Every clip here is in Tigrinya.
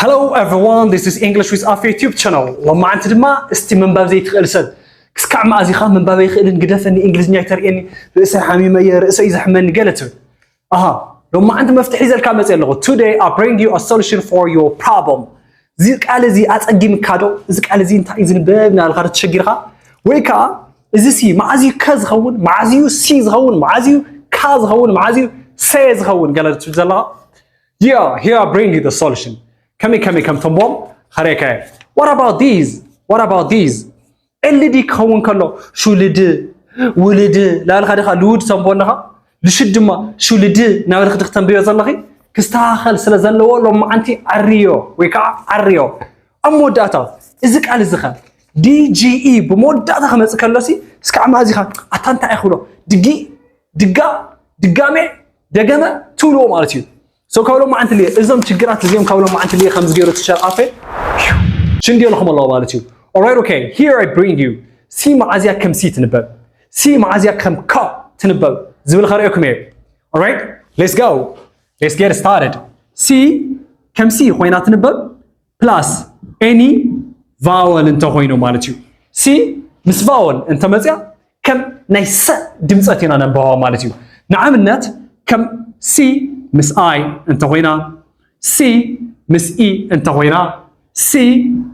Hello everyone, this is English with Afe YouTube channel. ሎማዓንቲ ድማ እስቲ ምንባብ ዘይትኽእል ሰብ ክስካዕ መኣዚኻ ምንባብ ኣይኽእልን ግደፈኒ እንግሊዝኛ ይተርእየኒ ርእሰይ ሓሚመየ ርእሰይ ዘሕመኒ ገለ ትብል ኣሃ ሎማዓንቲ መፍትሒ ይዘልካ መፅእ ኣለኹ። Today I bring you a solution for your problem። እዚ ቃል እዚ ኣፀጊምካ ዶ? እዚ ቃል እዚ እንታይ እዩ ዝንበብ እናበልካ ዶ ተሸጊርካ? ወይ ከዓ እዚ ሲ መዓዝ እዩ ከ ዝኸውን? መዓዝ እዩ ሲ ዝኸውን? መዓዝ እዩ ካ ዝኸውን? መዓዝ እዩ ሰ ዝኸውን? ገለ ትብል ዘለኻ? Yeah, here I bring you the solution. ከመይ ከመይ ከም ተንቦም ኸሬከ What about these? What about these? ኤልዲ ክኸውን ከሎ ሹልድ ውልድ ላልኻ ድኻ ልውድ ተንቦ ኣለኻ ልሽድ ድማ ሹልድ እናበልክ ድክ ተንብዮ ዘለኺ ክስተኻኸል ስለ ዘለዎ ሎማዓንቲ ዓርዮ ወይ ከዓ ዓርዮ ኣብ መወዳእታ እዚ ቃል እዚ ኸ ዲጂኢ ብመወዳእታ ክመፅእ ከሎሲ እስካዕ ማእዚኻ ኣታ እንታይ ይኽብሎ ድጊ ድጋ ድጋሜ ደገመ ትብልዎ ማለት እዩ። So ካብ ሎማዓንቲ ልየ እዞም ችግራት እዚኦም ካብ ሎማዓንቲ ልየ ከም ዝገይሩ ትሸር ኣፈ ሽንዲ ኣለኹም ኣለዎ ማለት እዩ። Alright, okay, here I bring you ሲ መዓዝያ ከም ሲ ትንበብ ሲ መዓዝያ ከም ካ ትንበብ ዝብል ከርእየኩም እየ። Alright, let's go, let's get started. ሲ ከም ሲ ኮይና ትንበብ plus any vowel እንተኮይኑ ማለት እዩ። ሲ ምስ vowel እንተመፅያ ከም ናይ ሰ ድምፀት ኢና ነንበባ ማለት እዩ። ንኣብነት ከም ሲ ምስ ኣይ እንተኮይና፣ ሲ ምስ ኢ እንተኮይና፣ ሲ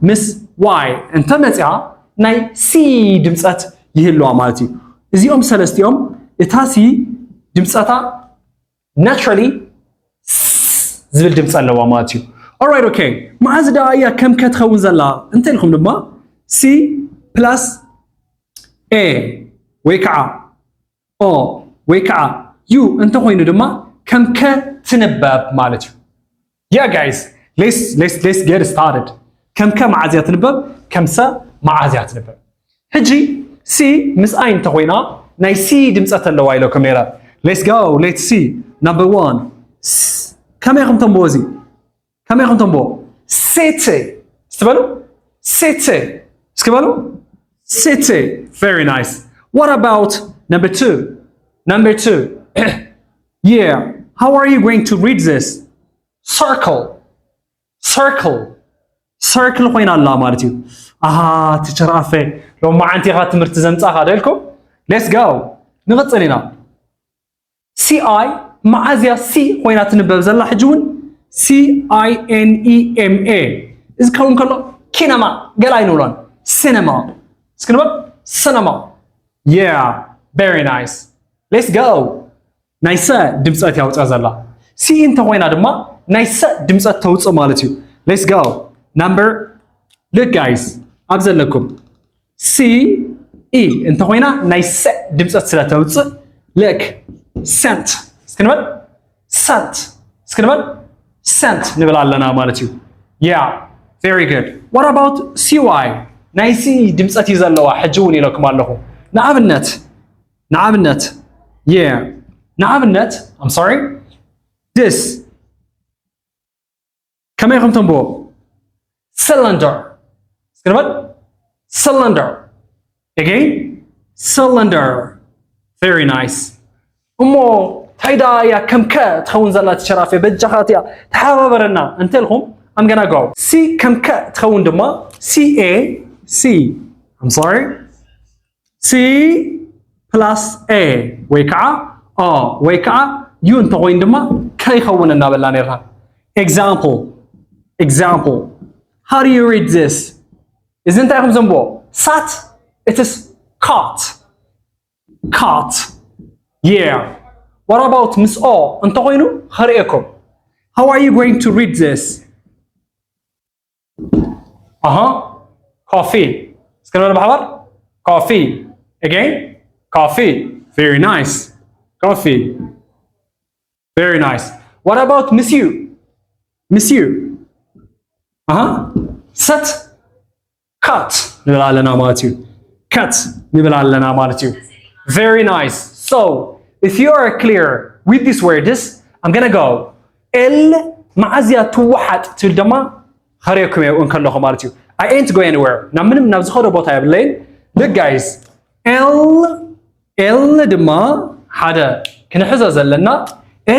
ምስ ዋይ እንተመፅያ ናይ ሲ ድምፀት ይህልዋ ማለት እዩ። እዚኦም ሰለስቲኦም እታ ሲ ድምፀታ naturally ዝብል ድምፂ ኣለዋ ማለት እዩ። Alright, okay, መዓዝ ደኣ እያ ከም ከ ትኸውን ዘላ እንተ ኢልኩም ድማ ሲ plus a ወይ ከዓ o ወይ ከዓ u እንተኮይኑ ድማ ከም ከ ትንበብ ማለት እዩ። Yeah guys, let's let's let's get started. ከም ከ መዓዝ እያ ትንበብ? ከም ሰ መዓዝ እያ ትንበብ? ሕጂ ሲ ምስ ኣይ እንተኮይና ናይ ሲ ድምፀት ኣለዋ ኢለኩም ነይረ። Let's go, let's see. Number one. ከመይ ኢኹም ተንብቦ እዚ? ከመይ ኢኹም ተንብቦ? ሴቴ እስቲ በሉ። ሴቴ እስኪ በሉ። ሴቴ. Very nice. What about number two? Number two. Yeah. How are you going to read this? Circle. Circle. Circle ኮይና ኣላ ማለት እዩ። ኣሃ ቲቸር ኣፈ ሎማዓንቲ ኢኻ ትምህርቲ ዘምፃኻ ዶ ኢልኩም? Let's go. ንቕፅል ኢና። ሲ ኣይ መዓዝያ ሲ ኮይና ትንበብ ዘላ ሕጂ እውን ሲ ኣይ ኤን ኢ ኤም ኤ እዚ ክኸውን ከሎ ኪነማ ገላ ኣይንብሎን ሲነማ እስኪ ንበል ሲነማ yeah very nice let's go ናይ ሰ ድምፀት ያውፅእ ዘላ ሲ እንተኮይና ድማ ናይ ሰ ድምፀት ተውፅእ ማለት እዩ let's go number look guys ኣብ ዘለኩም ሲ ኢ እንተኮይና ናይ ሰ ድምፀት ስለ ተውፅእ ልክ ሰንት እስክንበል ሰንት እስክንበል ሰንት ንብል ኣለና ማለት እዩ yeah very good what about ሲ ዋይ ናይ ሲ ድምፀት እዩ ዘለዋ ሕጂ እውን ኢለኩም ኣለኹ ንኣብነት ንኣብነት yeah ንኣብነት I'm sorry this ከመይ ኢኹም ተንብቦ cylinder እስክንበል cylinder again cylinder very nice እሞ እንታይ ደኣ እያ ከም ከ ትኸውን ዘላ ትሸራፌ በጃኻ እቲኣ ተሓባበረና እንተልኩም I'm gonna go C ከም ከ ትኸውን ድማ C A C I'm sorry C plus A ወይ ከዓ o ወይ ከዓ u እንተኮይኑ ድማ ከ ይኸውን እናበልና ነርና example example how do you read this እዚ እንታይ ኢኹም ዘንብቦ ሳት it's cot cot yeah what about ምስ o እንተኮይኑ ከርእየኩም how are you going to read this ኣሃ ኮፊ እስከ ንበል ብሓባር ኮፊ again ኮፊ very nice ኮፊ very nice what about ምስ u ምስ u ኣሃ ሰት cut ንብል ኣለና ማለት እዩ cut ንብል ኣለና ማለት እዩ very nice so if you are clear with this word this I'm gonna go L መዓዝያ ትወሓጥ ትብል ድማ ከርእየኩም እየ እንከለኹ ማለት እዩ I ain't go anywhere ናብ ምንም ናብ ዝኸዶ ቦታ የብለይን look guys L L ድማ ሓደ ክንሕዞ ዘለና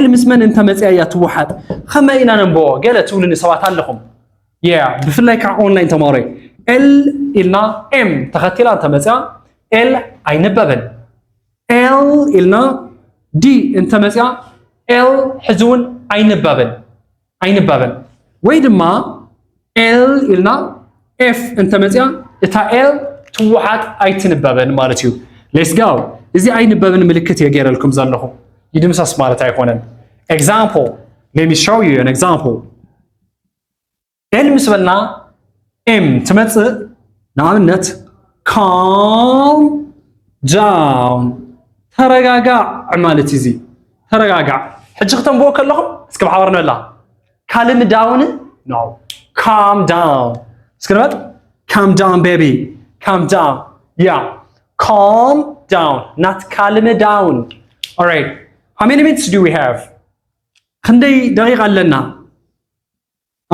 L ምስ መን እንተመፅያ እያ ትወሓጥ ከመይ ኢና ነንብቦ ገለ ትብሉኒ ሰባት ኣለኹም yeah ብፍላይ ከዓ online ተማሪ L ኢልና M ተኸቲላ እንተመፅያ L ኣይንበብን። L ኢልና D እንተመፅያ L ሕዚ እውን ኣይንበብን ኣይንበብን። ወይ ድማ L ኢልና F እንተመፅያ እታ L ትወሓጥ ኣይትንበብን ማለት እዩ። Let's go። እዚ ኣይንበብን ምልክት እየ ገይረልኩም ዘለኹ። ይድምሰስ ማለት ኣይኮነን። Example, let me show you an example. L ምስ በልና M ትመፅእ። ንኣብነት calm down፣ ተረጋጋዕ ማለት እዩ። እዚ ተረጋጋዕ። ሕጂ ክተንብቦ ከለኹም እስኪ ብሓባር ንበላ። Calm down? No, calm down። እስኪ ንበል። Calm down, baby, calm down። Yeah, calm down, not calm down. All right, how many minutes do we have? ክንደይ ደቂቃ ኣለና?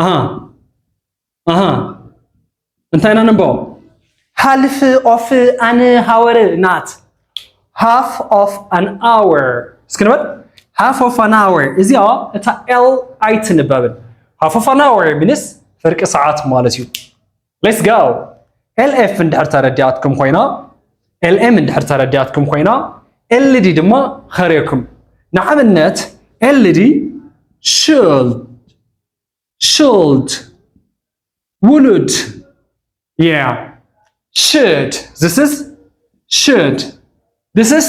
ኣሃ ኣሃ እንታይ ኢና ንንበቦ? Half of an hour ናት። Half of an hour እስኪ ንበል። Half of an hour እዚኣ እታ L ኣይትንበብን። Half of an hour means ፍርቂ ሰዓት ማለት እዩ። Let's go። L F እንድሕር ተረዲኣትኩም ኮይና L M እንድሕር ተረዲኣትኩም ኮይና L D ድማ ኸርእየኩም። ንኣብነት L D should should ውሉድ yeah should this is should this is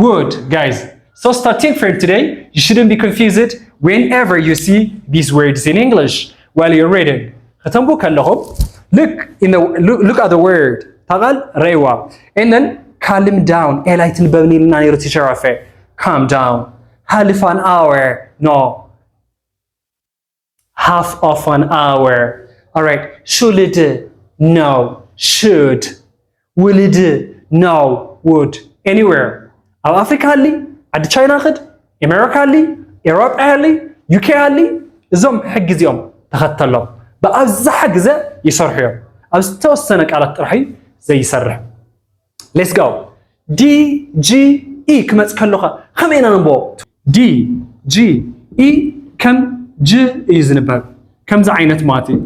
would guys. So starting from today you shouldn't be confused whenever you see these words in English while you're reading. ከተንቡ ከለኹም look in the look, look at the word ታቃል ረይዋ and then calm down L ኣይትንበብን ኢልና ነይሩ teacher ኣፈ. Calm down. Half an hour no half of an hour. All right. Should no should ውልድ no would anywhere ኣብ ኣፍሪካ ሃሊ ዓዲ ቻይና ክድ ኤሜሪካ ሃሊ ኤውሮጳ ሃሊ UK ሃሊ እዞም ሕጊ እዚኦም ተኸተሎም። ብኣብዝሓ ግዘ ይሰርሑ እዮም። ኣብ ዝተወሰነ ቃላት ጥራሕ እዩ ዘይሰርሕ። Let's go. D G E ክመፅ ከሎኸ ከመይ ኢና ንንቦ? D G E ከም ጅ እዩ ዝንበብ። ከምዚ ዓይነት ማለት እዩ።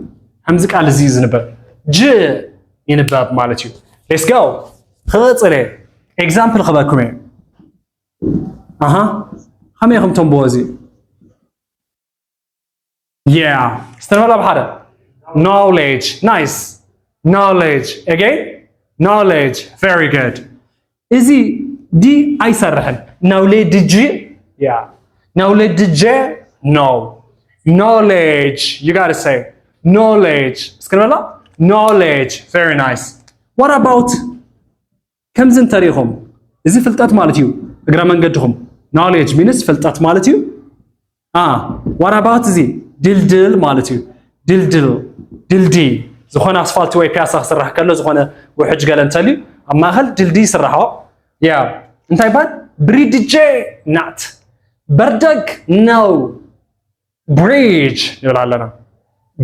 ከምዚ ቃል እዚ እዩ ዝንበብ። ጅ ይንበብ ማለት እዩ። Let's go. ክቐፅል እየ። Example ክበኩም እየ። ኣሃ ከመይ ኢኹም ተንብቦ እዚ? Yeah. ስተንበላ ብሓደ knowledge. Nice. Knowledge. Again? Knowledge. Very good. እዚ D ኣይሰርሕን። Knowledge. Yeah. Knowledge. No. Knowledge. You gotta say knowledge. እስክንበላ knowledge. Very nice. What about ከምዚ እንተሪኢኹም እዚ ፍልጠት ማለት እዩ። እግረ መንገድኹም knowledge means ፍልጠት ማለት እዩ። አ what about እዚ ድልድል ማለት እዩ። ድልድል ድልድይ ዝኾነ ኣስፋልቲ ወይ ፒያሳ ክስራሕ ከሎ ዝኾነ ውሕጅ ገለ እንተልዩ ኣብ ማእኸል ድልድይ ይስራሖ። ያ እንታይ ይባል? ብሪድጄ ናት በርደግ ነው። Bridge ንብል ኣለና።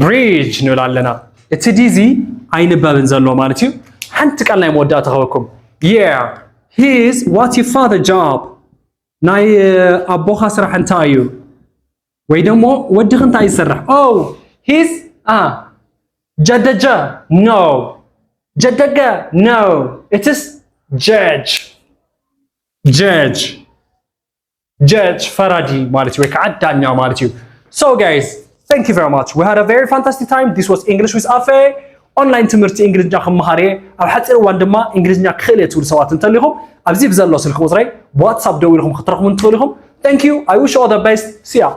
Bridge ንብል ኣለና። እቲ D እዚ ኣይንበብን ዘሎ ማለት እዩ። ሓንቲ ቃል ናይ መወዳእታ ክበኩም። Yeah, his what your father job ናይ ኣቦኻ ስራሕ እንታይ እዩ? ወይ ደሞ ወድኺ እንታይ ይሰርሕ? Oh, his ጀደጀ no. ጀደገ no. It is judge. Judge. Judge ፈራዲ ማለት እዩ ወይ ከዓ ዳኛ ማለት እዩ። So guys, thank you very much. We had a very fantastic time. This was English with Afe. ኦንላይን ትምህርቲ እንግሊዝኛ ክመሃር እየ፣ ኣብ ሓፂር እዋን ድማ እንግሊዝኛ ክኽእል እየ ትብሉ ሰባት እንተሊኹም ኣብዚ ብዘሎ ስልኪ ቁፅረይ ብዋትሳፕ ደዊልኩም ክትረኽቡን ትኽእሉ ኢኹም። Thank you. I wish you all the best. See ya.